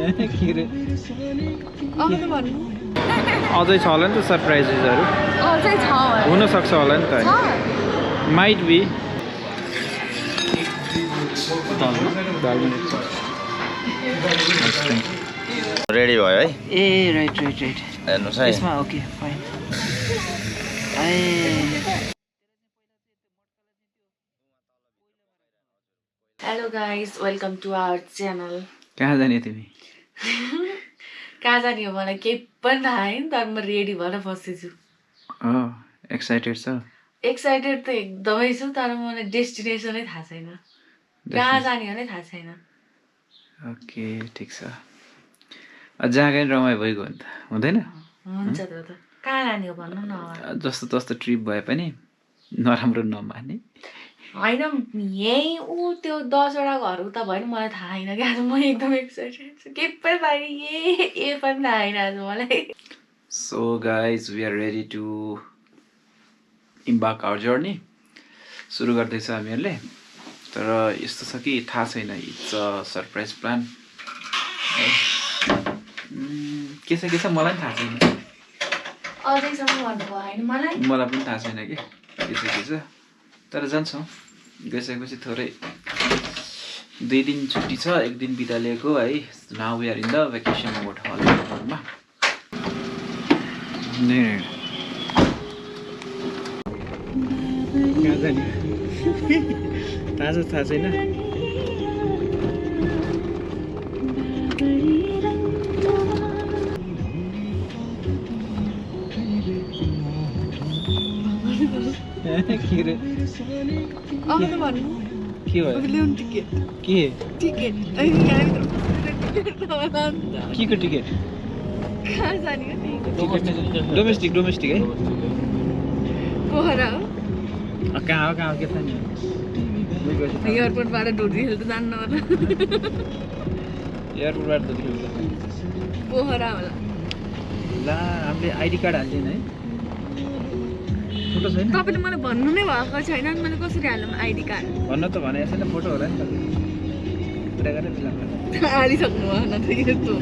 के रे अब त भन्नु अझै छ होला नि त सरप्राइजेसहरू अझै छ हुन सक्छ होला नि त माइट बी रेडी भयो है ए राइट हेर्नुहोस् है यसमा okay fine hello guys welcome to our channel कहाँ जाने तिमी कहाँ जाने हो मलाई केही पनि थाहा छैन तर म रेडी भएर बसेछु एक्साइटेड छ एक्साइटेड त एकदमै छु तर मलाई डेस्टिनेसनै थाहा छैन कहाँ जाने हो नै थाहा छैन ओके ठिक छ जहाँ कहीँ रमाइलो भइगयो नि त हुँदैन हुन्छ त कहाँ लाने हो भन्नु न जस्तो तस्तो ट्रिप भए पनि नराम्रो नमाने होइन यहीँ ऊ त्यो 10वटा घर उता भयो नि मलाई थाहा छैन क्या आज म एकदम एक्साइटेड छु केही पनि थाहा छैन ए पनि थाहा छैन आज मलाई so guys we are ready to embark our journey सुरु गर्दैछ हामीहरूले तर यस्तो छ कि थाहा छैन इट्स अ सरप्राइज प्लान के छ मलाई पनि थाहा छैन अझैसम्म भन्नुभयो होइन मलाई पनि थाहा छैन कि के छ तर जान्छौँ गइसकेपछि थोरै 2 दिन छुट्टी छ 1 दिन बिदा लिएको है now we are in the vacation mode हलिडेमा कहाँ जाने थाहा छैन के रे अब त भन्नु के भयो ल्याउनु टिकट के टिकट के को टिकट कहाँ जाने हो डोमेस्टिक है पोखरा हो कहाँ हो के थाहा नि एयरपोर्टबाट ढुड्री खेल्नु जान्न होला एयरपोर्टबाट त पोखरा होला ला हामीले आइडी कार्ड हाल्दैन है फोटो छैन तपाईँले मलाई भन्नु नै भएको छैन नि मैले कसरी हालौँ आइडी कार्ड भन्न त भने छैन फोटो होला नि त कुरा गरेर मिलाउनु हालिसक्नु भएन त यस्तो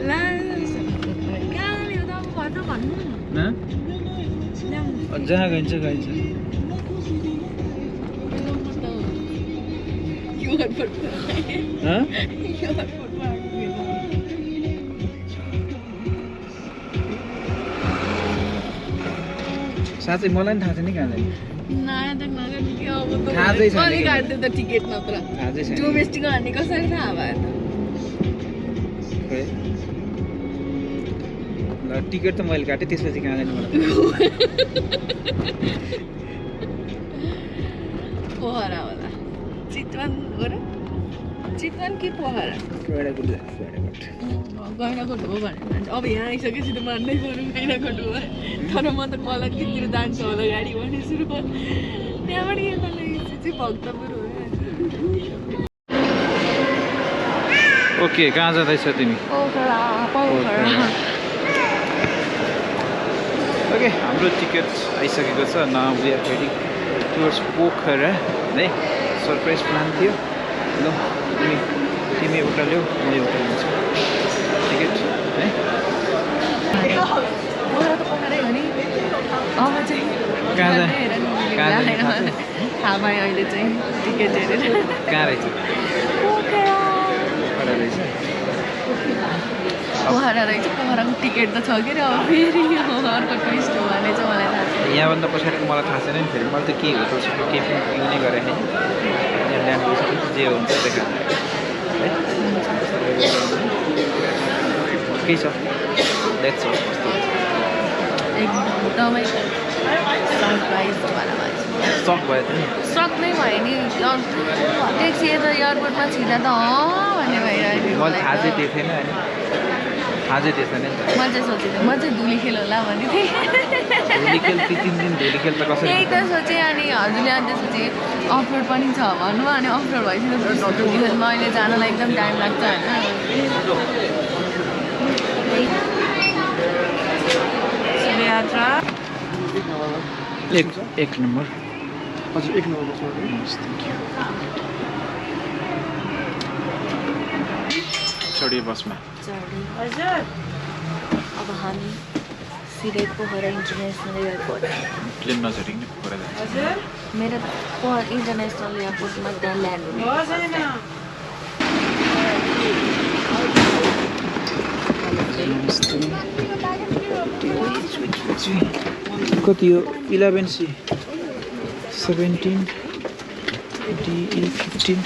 ला कहाँ ल्याउ त अब भन्छ भन्नु न जहाँ गइन्छ साँच्चै मलाई पनि थाहा छैन कहाँ जाने थाहै छैन त टिकट नत्र थाहै छैन डोमेस्टिक हान्ने कसरी थाहा भयो ल टिकट त मैले काटेँ त्यसपछि कहाँ जाने मलाई पोखरा होला चितवन हो र चितवन कि पोखरा गैँडाकोट हो भने अब यहाँ आइसकेपछि त मान्नै पऱ्यो गैँडाकोट हो तर म त कलकत्तातिर जान्छु होला गाडी भने सुरु त्यहाँबाट यता लगेपछि चाहिँ भक्तपुर हो ओके कहाँ जाँदैछ तिमी पोखरा ओके हाम्रो टिकट आइसकेको छ now we are heading towards Pokhara है सरप्राइज प्लान थियो ल तिमी एउटा ल्याऊ म एउटा लिन्छु टिकट है पोखरै हो नि अब चाहिँ कहाँ थाहा भयो अहिले चाहिँ टिकट हेरेर कहाँ रहेछ पोखरा रहेछ पोखराको टिकट त छ के अरे अब फेरि अर्को ट्विस्ट हो भने चाहिँ मलाई थाहा छ यहाँभन्दा पछाडिको मलाई थाहा छैन नि फेरि मैले त के होटल छ केही पनि पिउने गरेँ है त्यहाँ ल्यान्ड गरिसकेपछि जे हुन्छ देखा है केही छ लेट्स हो कस्तो एकदमै सरप्राइजवाला भएछ सक भयो त नि सक नै भयो नि ट्याक्सी यता एयरपोर्टमा छिर्दा त भन्ने भइरहेको थियो मैले थाहा चाहिँ दिएको थिएन होइन थाहा चाहिँ दिएको छैन नि त म चाहिँ सोचेको म चाहिँ धुली खेल होला भन्ने थिएँ धुली खेल 3 दिन धुली खेल त कसरी त्यही त सोचेँ अनि हजुरले अनि त्यसपछि अफरोड पनि छ भन्नु अनि अफरोड भइसकेपछि धुली खेलमा अहिले जानलाई एकदम टाइम लाग्छ होइन यात्रा एक नम्बर हजुर 1 नम्बर बस्नु चढ्यो बसमा चढ्यो हजुर अब हामी सिधै पोखरा इन्टरनेसनल एयरपोर्ट प्लेन नचढिकन पोखरा जान्छ हजुर मेरो पोखरा इन्टरनेसनल एयरपोर्टमा त्यहाँ ल्यान्ड हुनु कति हो 11C 17 DE 15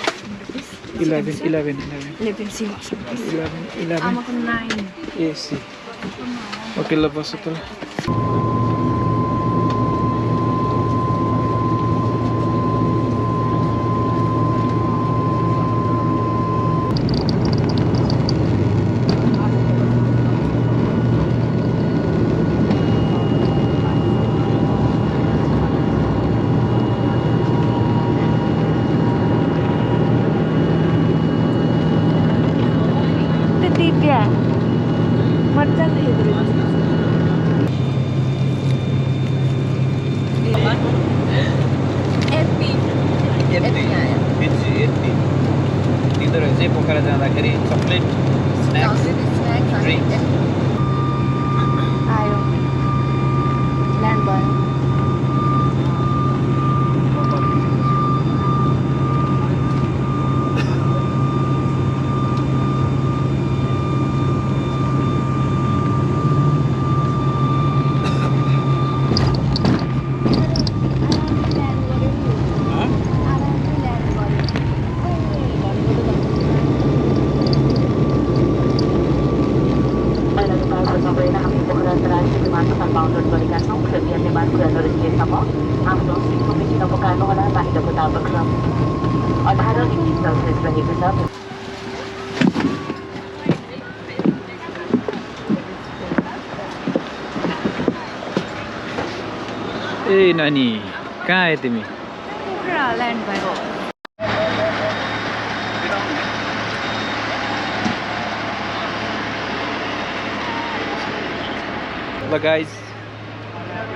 11 आमाको 9 AC ओके ल बस त तिनीहरू चाहिँ पोखरा जाँदाखेरि चक्लेट स्न्याक्स ड्रिङ्क्स आयो ल्यान्ड भयो ए नानी कहाँ आयो तिमी पोखरा ल्यान्ड भयो ल गाइज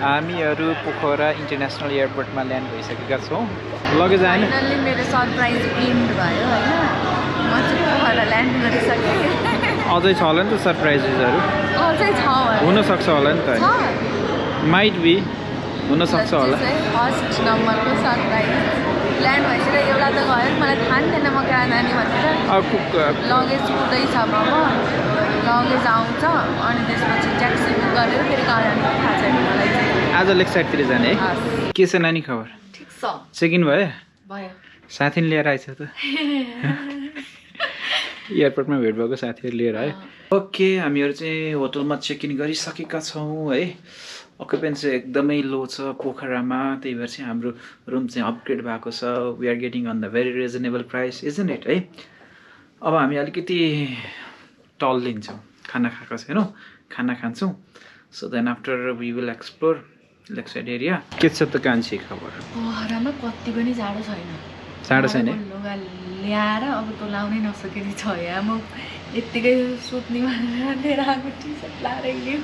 हामीहरू पोखरा इन्टरनेसनल एयरपोर्टमा ल्यान्ड भइसकेका छौँ लगेज आएन फाइनल्ली मेरो सरप्राइज इन्ड भयो होइन म चाहिँ पोखरा ल्यान्ड गरिसकेँ अझै छ होला नि त सरप्राइजेसहरू अझै छ हुनसक्छ होला नि त माइट बी हुनसक्छ होला फर्स्ट नम्बरको सरप्राइज ल्यान्ड भइसक्यो एउटा त गयो मलाई थाहा नि थिएन म कहाँ जाने भनेर लगेज कुदैछ अब लगेज आउँछ अनि त्यसपछि ट्याक्सी बुक गरेर फेरि कहाँ जाने थाहा छैन मलाई चाहिँ आज लेक साइडतिर जाने है के छ नानी खबर ठिक छ चेक इन भयो भयो साथीले लिएर आएछ त एयरपोर्टमा भेट भएको साथीहरू लिएर आयो ओके हामीहरू चाहिँ होटलमा चेक इन गरिसकेका छौँ है अकुपेन्सी एकदमै लो छ पोखरामा त्यही भएर चाहिँ हाम्रो रुम चाहिँ अपग्रेड भएको छ we are getting on the very reasonable price isn't it है अब हामी अलिकति टल लिन्छौँ खाना खाएको छैनौँ खाना खान्छौँ so then after we will explore lake side area के छ त कान्छी खबर पोखरामा कति पनि जाडो छैन जाडो छैन लुगा ल्याएर अब त लाउनै नसकेको छ यहाँ म यत्तिकै सुत्ने भनेर लिएर आएको टी सर्ट लाएर हिँड्यो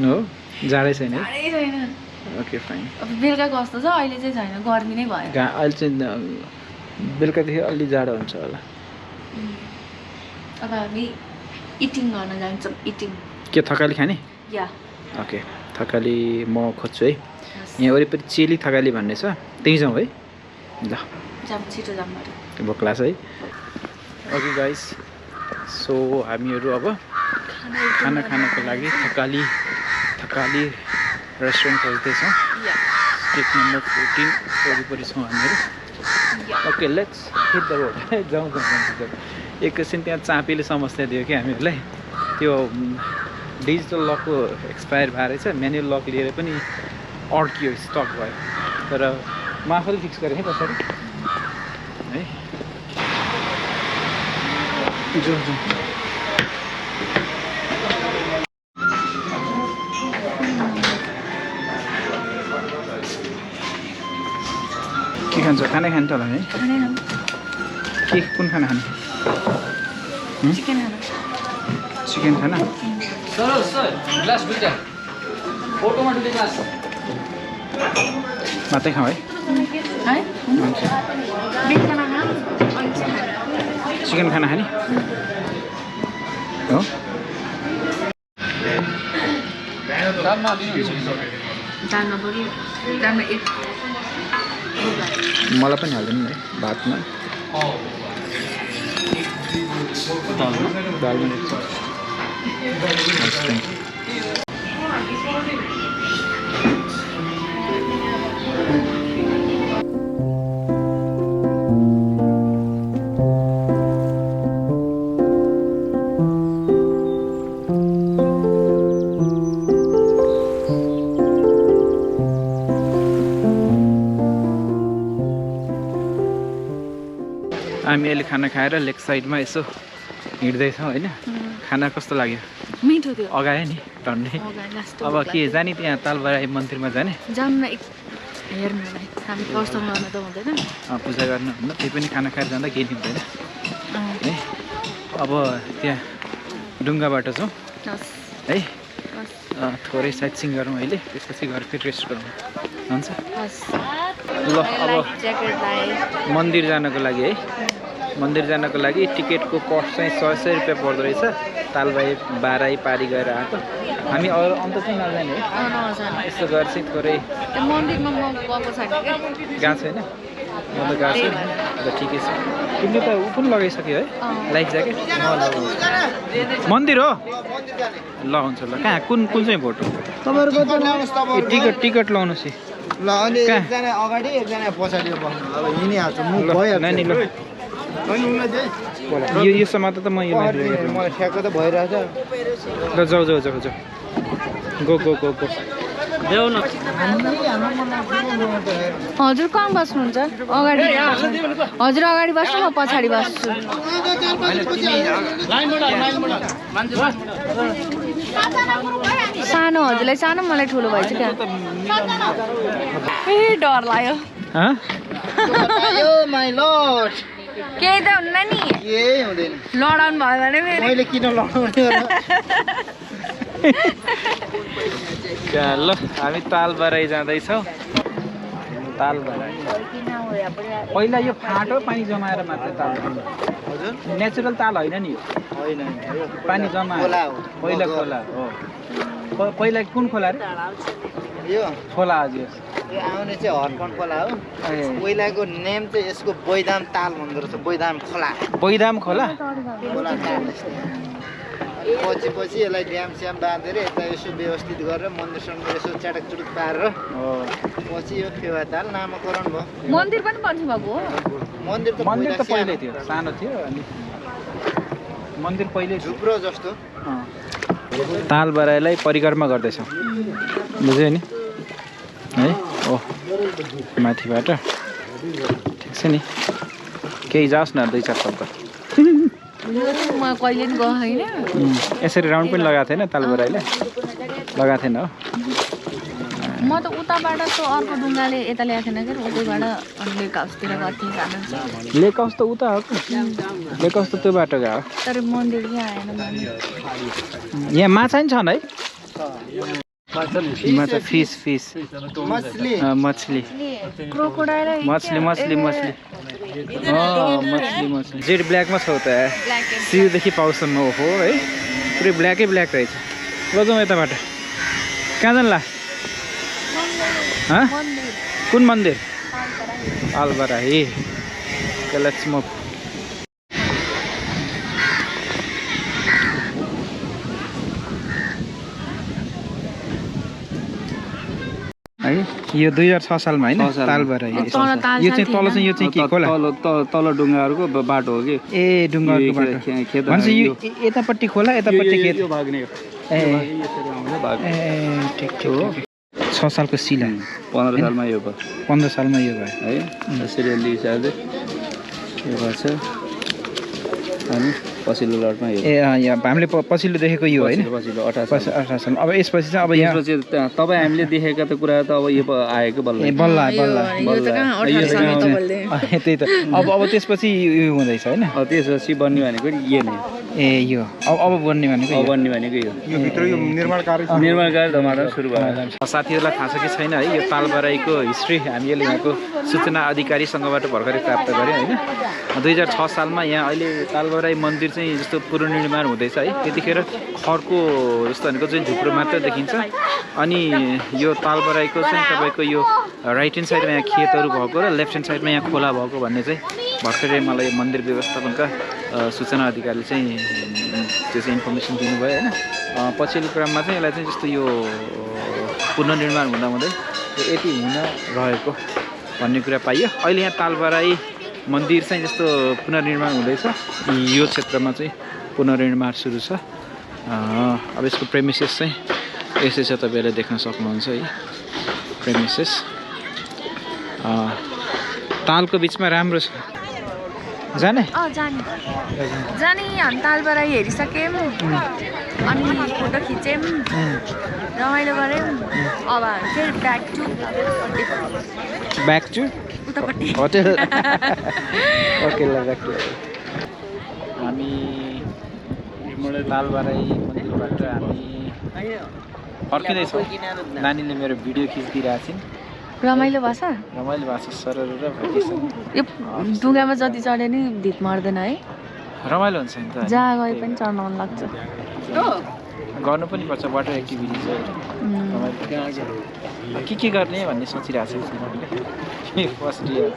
हो जाडै छैन जाडै छैन ओके फाइन अब बेलुका कस्तो छ अहिले चाहिँ छैन गर्मी नै भयो अहिले चाहिँ बेलुकादेखि अलि जाडो हुन्छ होला अब हामी इटिङ गर्न जान्छौँ इटिङ के थकाली खाने या ओके थकाली म खोज्छु है यहाँ वरिपरि चेली थकाली भन्ने छ त्यहीँ जाउँ है ल जाम छिटो जाम भोक लाग्छ है ओके गाइस सो हामीहरू अब खाना खानको लागि थकाली रेस्टुरेन्ट खोज्दैछौँ स्ट्रिट नम्बर 14 वरिपरि छौँ हामीहरू okay let's hit the road जाउँ एकैछिन त्यहाँ चाँपीले समस्या दियो कि हामीहरूलाई त्यो डिजिटल लकको एक्सपायर भएर रहेछ म्यानुअल लक लिएर पनि अड्कियो स्टक भयो तर म आफैले फिक्स गरेँ है पछाडि है जाउँ के खान्छ खानै खान्छ होला है के कुन खाना खाने चिकन खाना मात्रै खाऊ है चिकन खाना खाने हो दालमा पनि दालमा एक मलाई पनि हाल्दैन है भातमा दालमा एक चामच। Nice, thank you. हामी अहिले खाना खाएर लेक साइडमा यसो हिँड्दैछौँ होइन खाना कस्तो लाग्यो मिठो थियो अगायो नि टन्डे अब के जाने त्यहाँ तालबराई मन्दिरमा जाने जाउँ न एक हेर्नुलाई हामी कस्तो गर्न त हुँदैन पूजा गर्न हुन्न त्यही पनि खाना खाएर जाँदा केही हुँदैन है अब त्यहाँ डुङ्गा बाटो छौँ है थोरै साइड सिङ गरौँ अहिले त्यसपछि घर फेरि रेस्ट गरौँ हुन्छ ल अब मन्दिर जानको लागि है मन्दिर जानको लागि टिकटको कस्ट चाहिँ 100 रुपियाँ पर्दो रहेछ तालबाई बाराई पारी गएर आएको हामी अरू अन्त चाहिँ नजाने है यस्तो गरेर चाहिँ थोरै मन्दिरमा म गएको छैन गएको छैन म त गएको छु अन्त ठिकै छ तिमीले त ऊ पनि लगाइसक्यो है लाइफ ज्याकेट म लगाउँछु मन्दिर हो ल हुन्छ ल कहाँ कुन कुन चाहिँ भोट हो तपाईँहरूको टिकट लगाउनुहोस् ल अनि एकजना अगाडि एकजना पछाडि बस्नु अब हिँडिहाल्छु म भइहाल्छ नानी ल यो समात त म यो मलाई ठ्याक्क त भइरहेछ ल जाऊ गो हजुर कहाँ बस्नुहुन्छ अगाडि हजुर अगाडि बस्नु म पछाडि बस्छु सानो हजुरलाई सानो मलाई ठुलो भएछ क्या ए डर लाग्यो माइ लर्ड केही त हुन्न नि केही हुँदैन लडाउनु भयो भने मैले किन लडाउने ल हामी तालबराई जाँदैछौँ तालबराई पहिला यो फाँटो पानी जमाएर मात्र ताल हजुर नेचुरल ताल होइन नि यो होइन पानी जमा पहिला खोला हो पहिला कुन खोला रे यो खोला हजुर यो आउने चाहिँ हर्पन खोला हो पहिलाको नेम चाहिँ यसको बैदाम ताल भन्दो रहेछ बैदाम खोला खोला ताल पछि यसलाई ड्याम स्याम बाँधेर यता यसो व्यवस्थित गरेर मन्दिरसँग यसो च्याटक चुटुक पारेर पछि यो फेवा ताल नामाकरण भयो मन्दिर पनि बन्नु भएको हो मन्दिर त पहिल्यै थियो सानो थियो अनि मन्दिर पहिल्यै झुप्रो जस्तो तालबराईलाई परिक्रमा गर्दैछौँ बुझ्यो नि है ओ माथिबाट ठिक छ नि केही जाओस् न 2-4 शब्द म कहिले पनि गएको होइन यसरी राउन्ड पनि लगाएको थिएन तालबराईले लगाएको थिएन हो म त उताबाट त अर्को ढुङ्गाले यता ल्याएको थिएन क्या उतैबाट लेक हाउसतिर गर्थेँ जानु लेक हाउस त उता हो लेक हाउस त त्यो बाटो गयो तर मन्दिर चाहिँ आएन यहाँ माछा नि छन् है माछा फिस मछली जेड ब्ल्याकमा छ त सिउदेखि पाउसम्म हो है पुरै ब्ल्याकै ब्ल्याक रहेछ ल जाउँ यताबाट कहाँ जान्ला कुन मन्दिर तालबराई लेट्स मुभ है यो 2006 सालमा हैन तालबराई यो चाहिँ तल चाहिँ यो चाहिँ के खोला तल ढुङ्गाहरूको बाटो हो कि ए ढुङ्गाहरूको बाटो भन्छ यो यतापट्टि खोला यतापट्टि खेत ए ठिक हो 6 सालको सिला 15 सालमा यो भयो 15 सालमा यो भयो है यसरी अलि हिसाबले यो गर्छ अनि पछिल्लो लटमा यो ए यहाँ हामीले पछिल्लो देखेको यो होइन पछिल्लो 18 साल अब यसपछि चाहिँ अब यहाँ तपाईँ हामीले देखेका त कुरा त अब यो आएको बल्ल त्यही त अब त्यसपछि यो हुँदैछ होइन त्यसपछि बन्ने भनेको यो नै ए यो अब बन्ने भनेको यो भित्र यो निर्माण कार्य धमाधम सुरु भयो साथीहरूलाई थाहा छ कि छैन है यो तालबराईको हिस्ट्री हामीले यहाँको सूचना अधिकारीसँगबाट भर्खरै प्राप्त गऱ्यौँ होइन 2006 सालमा यहाँ अहिले तालबराई मन्दिर चाहिँ जस्तो पुनर्निर्माण हुँदैछ है त्यतिखेर खरको जस्तो भनेको चाहिँ झुप्रो मात्र देखिन्छ। अनि यो तालबराईको चाहिँ तपाईँको यो राइट ह्यान्ड साइडमा यहाँ खेतहरू भएको र लेफ्ट ह्यान्ड साइडमा यहाँ खोला भएको भन्ने चाहिँ भर्खरै मलाई मन्दिर व्यवस्थापनका सूचना अधिकारीले चाहिँ त्यो चाहिँ इन्फर्मेसन दिनुभयो होइन। पछिल्लो क्रममा चाहिँ यसलाई चाहिँ जस्तो यो पुनर्निर्माण हुँदाहुँदै यति हुन रहेको भन्ने कुरा पाइयो। अहिले यहाँ तालबराई मन्दिर चाहिँ जस्तो पुनर्निर्माण हुँदैछ, यो क्षेत्रमा चाहिँ पुनर्निर्माण सुरु छ। अब यसको प्रेमिसेस चाहिँ यसै छ, तपाईँहरूले देख्न सक्नुहुन्छ है प्रेमिसेस। तालको बिचमा राम्रो छ जाने जाने हामी तालबराई हेरिसक्यौँ अनि फोटो खिच्यौँ रमाइलो गऱ्यौँ। अब हामी फेरि ब्याक टु उतापट्टि होटेल ओके ल ब्याक टु हामी तालबराई मन्दिरबाट हामी फर्किँदैछौँ। नानीले मेरो भिडियो खिचिदिइरहेको छिन्। रमाइलो भएको छ सरर र भ्याकेसन यो ढुङ्गामा जति चढे नि धित मर्दैन है। रमाइलो हुन्छ नि त, जहाँ गए पनि चढ्न मन लाग्छ। गर्नु पनि पर्छ वाटर एक्टिभिटी चाहिँ। के गर्ने भन्ने सोचिरहेको छु फर्स्ट इयर।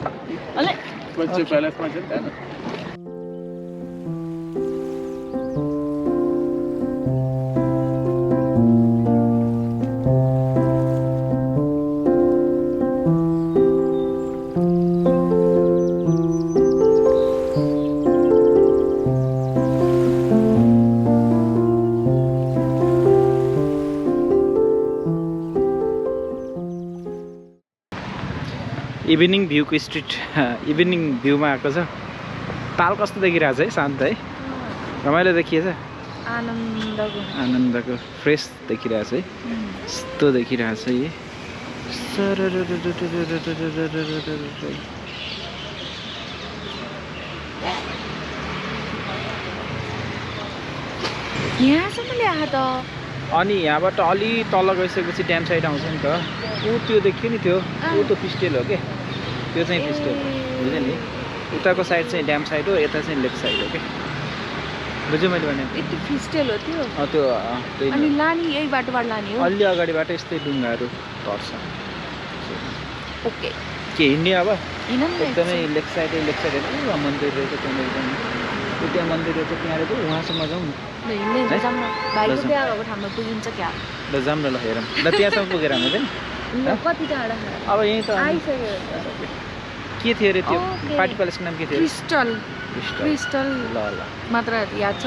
इभिनिङ भ्यूको स्ट्रिट इभिनिङ भ्यूमा आएको छ। ताल कस्तो देखिरहेको छ है, शान्त है, रमाइलो देखिएछ, आनन्दको फ्रेस देखिरहेको छ है, यस्तो देखिरहेको छ है। यहाँसम्म ल्याएको त। अनि यहाँबाट अलि तल गइसकेपछि ड्याम साइड आउँछ नि त, ऊ त्यो देखियो नि, त्यो ऊ त फिस्टेल हो क्या, त्यो चाहिँ फिस्टेल बुझ्यो नि। उताको साइड चाहिँ ड्याम साइड हो, यता चाहिँ लेफ्ट साइड हो क्या, बुझ्यो मैले भने। यति फिस्टेल हो त्यो। त्यो अनि लाने यही बाटोबाट लाने हो। अलि अगाडिबाट यस्तै डुङ्गाहरू पर्छ। ओके के हिँड्ने अब हिँड्न एकदमै लेफ्ट साइड हेर्नु मन्दिर रहेछ त्यहाँनिर पनि, त्यहाँ मन्दिर रहेछ त्यहाँ रहेछ, उहाँसम्म जाउँ न। भाइको बिहा भएको ठाउँमा पुगिन्छ क्या। ल जाऊँ न, ल हेरौँ ल, त्यहाँसम्म पुगेर हामी चाहिँ कति टाढा अब यहीँ त आइसक्यो। के थियो अरे त्यो पार्टी प्यालेसको नाम के थियो? क्रिस्टल ल ल मात्र याद छ।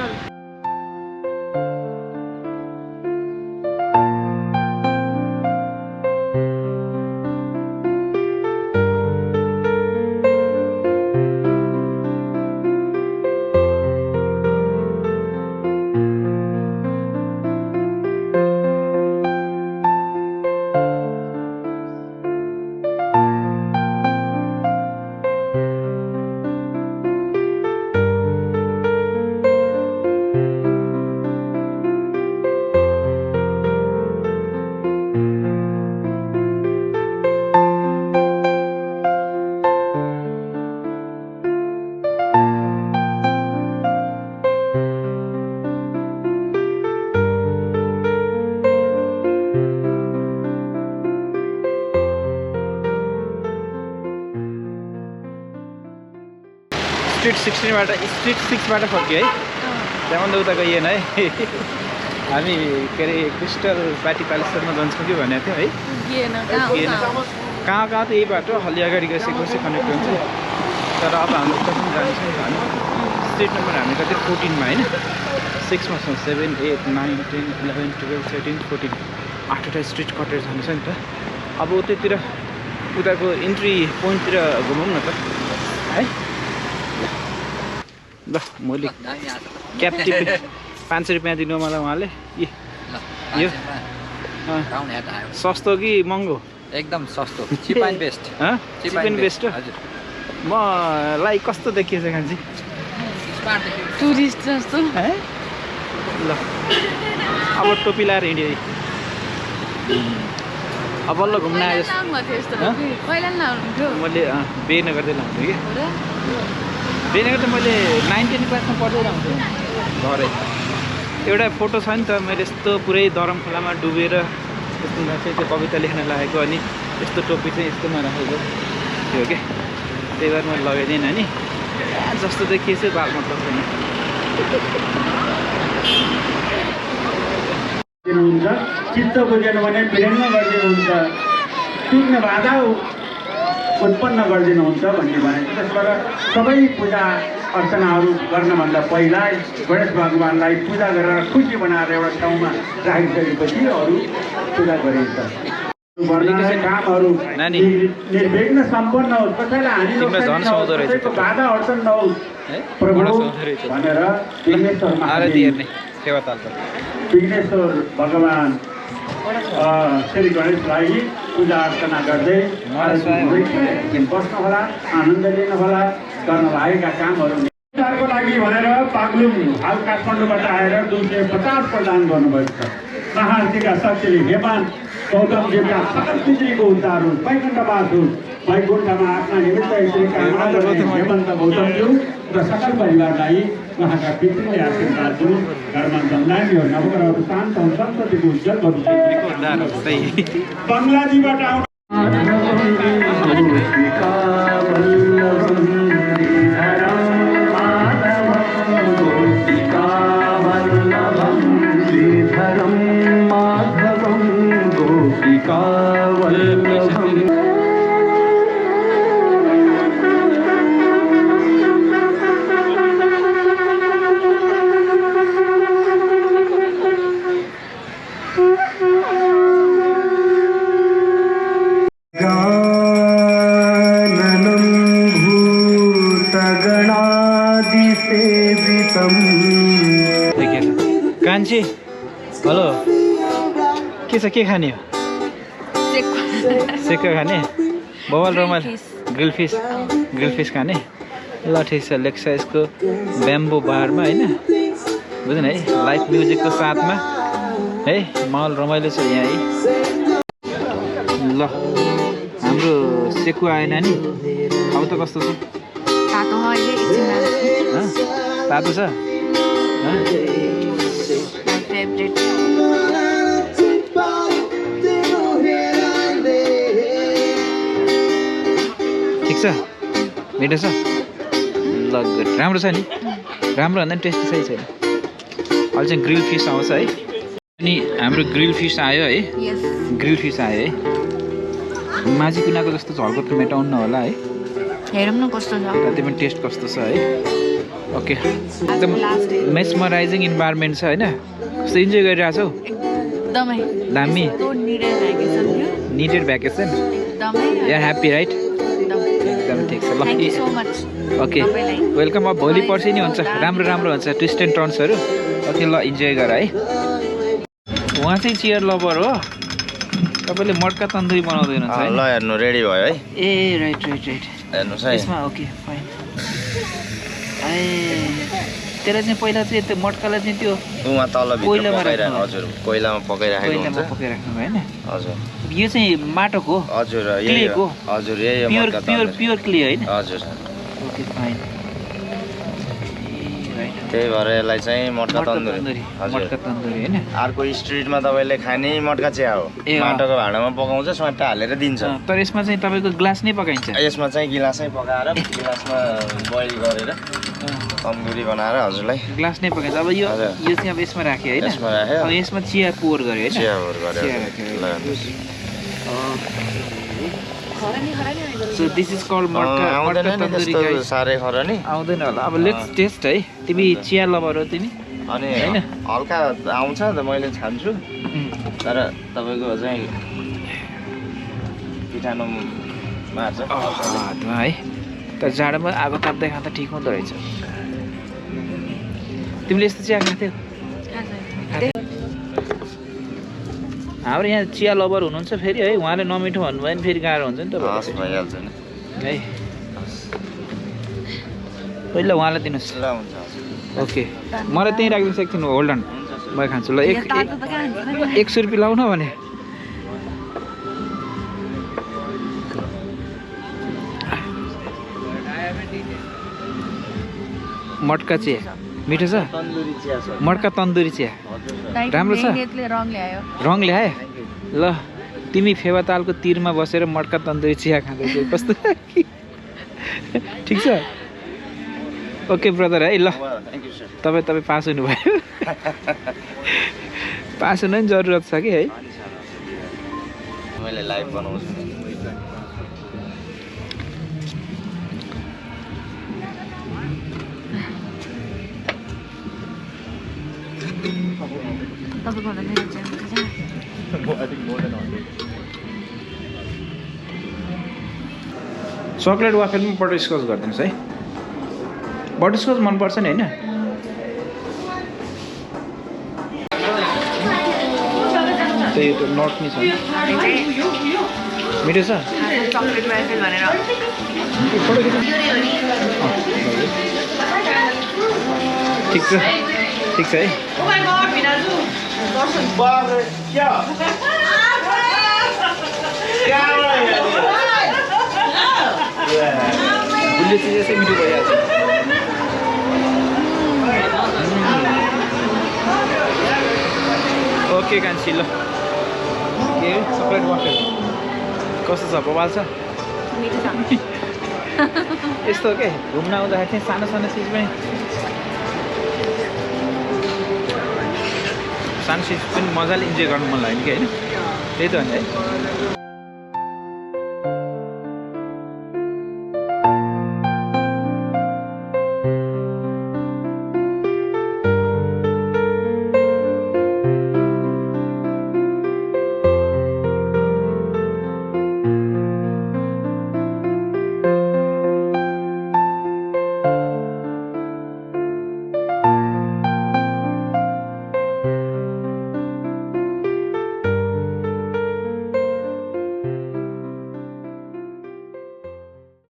स्ट्रिट 6बाट फर्क्यो है, त्यहाँभन्दा उता गइएन है। हामी के अरे क्रिस्टल पार्टी प्यालेससम्म जान्छौँ कि भनेको थियो है, कहाँ त यही बाटो अलि अगाडि गइसकेपछि कनेक्ट हुन्छ। तर अब हाम्रो उता पनि जान्छौँ हामी। स्ट्रिट नम्बर हामी कति 14मा होइन, 6मा छौँ, 7, 8, 9, 10, 11, 12, 13, 14, 8वटा स्ट्रिट कटेर जानु छ नि त। अब उतैतिर उताको इन्ट्री पोइन्टतिर घुमौँ न त है। ल मैले क्याब टिपेँ, 500 रुपियाँ दिनु मलाई उहाँले। यो सस्तो कि महँगो? एकदम सस्तो, cheap and best. Cheap and best हो। मलाई कस्तो देखिएछ कान्छी? टुरिस्ट जस्तो है। ल अब टोपी लाएर हिँड्यो है, अब बल्ल घुम्न आयो। मैले बेनगर चाहिँ लाउँथेँ कि, बेनगर त मैले 9-10 क्लासमा पढ्दै लाउँथेँ। घरै एउटा फोटो छ नि त मैले यस्तो पुरै दरम खोलामा डुबेर यस्तोमा चाहिँ त्यो कविता लेख्न लागेको अनि यस्तो टोपी चाहिँ यस्तोमा राखेको थियो क्या त्यही भएर मैले लगाइदिएन नि जस्तो देखिएछु बाल मतलब छैन दिनुहुन्छ चित्त बुझेन भने विलम्ब गरिदिनुहुन्छ विघ्न बाधा उत्पन्न गरिदिनुहुन्छ भन्ने भनेको त्यसबाट सबै पूजा अर्चनाहरू गर्नभन्दा पहिला गणेश भगवान्लाई पूजा गरेर खुसी बनाएर एउटा ठाउँमा राखिसकेपछि अरू पूजा गरिन्छ कामहरू निर्विघ्न सम्पन्न होस् कसैलाई हानि कसैको बाधा अड्चन नहोस् प्रभु भनेर विघ्नेश्वर भगवान श्री गणेशलाई पूजा अर्चना गर्दै बस्नुहोला आनन्द लिनुहोला गर्न लागेका कामहरू उपचारको लागि भनेर पाक्लुङ हाल काठमाडौँबाट आएर 250 प्रदान गर्नुभएको छ महाशिवका शक्तिले हेमान गौतमजीका सकल पितृको उद्धार होस् वैकुण्ठवास होस् वैकुण्ठमा आफ्ना निमित्त यसरी कामना गर्ने हेमन्त गौतमज्यू र सकल परिवारलाई उहाँका पितृले आशीर्वाद दिनु घरमा जन्माइयो नवग्रहहरू शान्त हुन् सन्ततिको उज्जवल भविष्य बङ्गलाजीबाट कान्छी हेलो के छ के खाने हो सेक्का खाने बवाल रमाइल ग्रिल फिस खाने ल ठिक छ लेक साइजको ब्याम्बो बारमा होइन बुझ्नु है लाइभ म्युजिकको साथमा है माहौल रमाइलो छ यहाँ है ल हाम्रो सेकु आएन नि अब त कस्तो छ तातो छ ठिक छ मिठो छ ल गुड राम्रो छ नि राम्रो भन्दा नि टेस्टी सही छैन अहिले चाहिँ ग्रिल फिस आउँछ है अनि हाम्रो ग्रिल फिस आयो है ग्रिल फिस आयो है माझी कुनाको जस्तो झल्को त मेटाउनु होला है हेरौँ न कस्तो छ त्यो पनि टेस्ट कस्तो छ है ओके एकदम मेस्मराइजिङ इन्भाइरोमेन्ट छ होइन कस्तो इन्जोय गरिरहेको छौ एकदमै दामी निडेड भ्याकेसन या ह्याप्पी राइट एकदम ठिक छ ल ओके वेलकम अब भोलि पर्सि नि हुन्छ राम्रो राम्रो हुन्छ ट्विस्ट एन्ड टर्न्सहरू ओके ल इन्जोय गर है उहाँ चाहिँ चियर लभर हो तपाईँले मड्का तन्दुरी बनाउँदै हुनुहुन्छ ल हेर्नु रेडी भयो है ए राइट हेर्नुहोस् है यसमा ओके फाइन ए त्यसलाई चाहिँ पहिला चाहिँ त्यो मड्कालाई चाहिँ त्यो उहाँ तल कोइलामा हजुर कोइलामा पकाइराखेको हुन्छ पकाइराख्नु होइन हजुर यो चाहिँ माटोको हजुर क्लेको हजुर यही प्योर क्ले होइन हजुर ओके फाइन त्यही भएर यसलाई चाहिँ मड्का तन्दुरी होइन अर्को स्ट्रिटमा तपाईँले खाने मड्का चिया हो माटोको भाँडामा पकाउँछ स्वाटा हालेर दिन्छ तर यसमा चाहिँ तपाईँको ग्लास नै पकाइन्छ यसमा चाहिँ गिलासै पकाएर गिलासमा बोइल गरेर तन्दुरी बनाएर हजुरलाई ग्लास नै पकाइन्छ अब यो चाहिँ अब यसमा राख्यो होइन यसमा राख्यो अब यसमा चिया पोर गर्यो होइन चिया पोर गर्यो So this is called matka tandoori guys साह्रै खरानी आउँदैन होला अब लेट्स टेस्ट है तिमी चिया लभर हो तिमी अनि हैन हल्का आउँछ त मैले छान्छु तर तपाईको चाहिँ पिठानो मार्छ है तर जाडोमा आगो ताप्दै खाँदा ठिक हुँदो रहेछ तिमीले यस्तो चिया खाथ्यौ हाम्रो यहाँ चिया लभर हुनुहुन्छ फेरि है उहाँले नमिठो भन्नुभयो भने फेरि गाह्रो हुन्छ नि त भइहाल्छ नि है पहिला उहाँलाई दिनुहोस् ल हुन्छ ओके मलाई त्यहीँ राखिदिनु सक्छु होल्ड अन म खान्छु ल 100 रुपियाँ लाउन भने मड्का चिया मिठो छ तन्दुरी चिया छ मड्का तन्दुरी चिया दाइको राम्रो छ? मेहनतले रङ ल्यायो रङ ल्याए ल तिमी फेवातालको तिरमा बसेर मड्का तन्दुरी चिया खाँदैछौ कस्तो ठिक छ ओके ब्रदर है ल थ्याङ्क यू सर तपाईँ पास हुनुभयो पास हुन नि जरुरत छ कि है मैले लाइभ बनाउँछु तपाईँको भन्दा मेरो चाहिँ चक्लेट वाफेलमा बटरस्कच गरिदिनुहोस् है बटरस्कच मनपर्छ नि होइन त्यही त नट नि छ मिठो छ चक्लेट वाफल भनेर ठिक छ है गुलियो चिज यसै मिठो भइहाल्छ ओके कान्छी ल के चक्लेट वाफेल कस्तो छ बवाल छ मिठो छ यस्तो के घुम्न आउँदाखेरि चाहिँ सानो सानो चिज पनि मजाले इन्जोय गर्नु मन लाग्यो कि होइन त्यही त हो नि है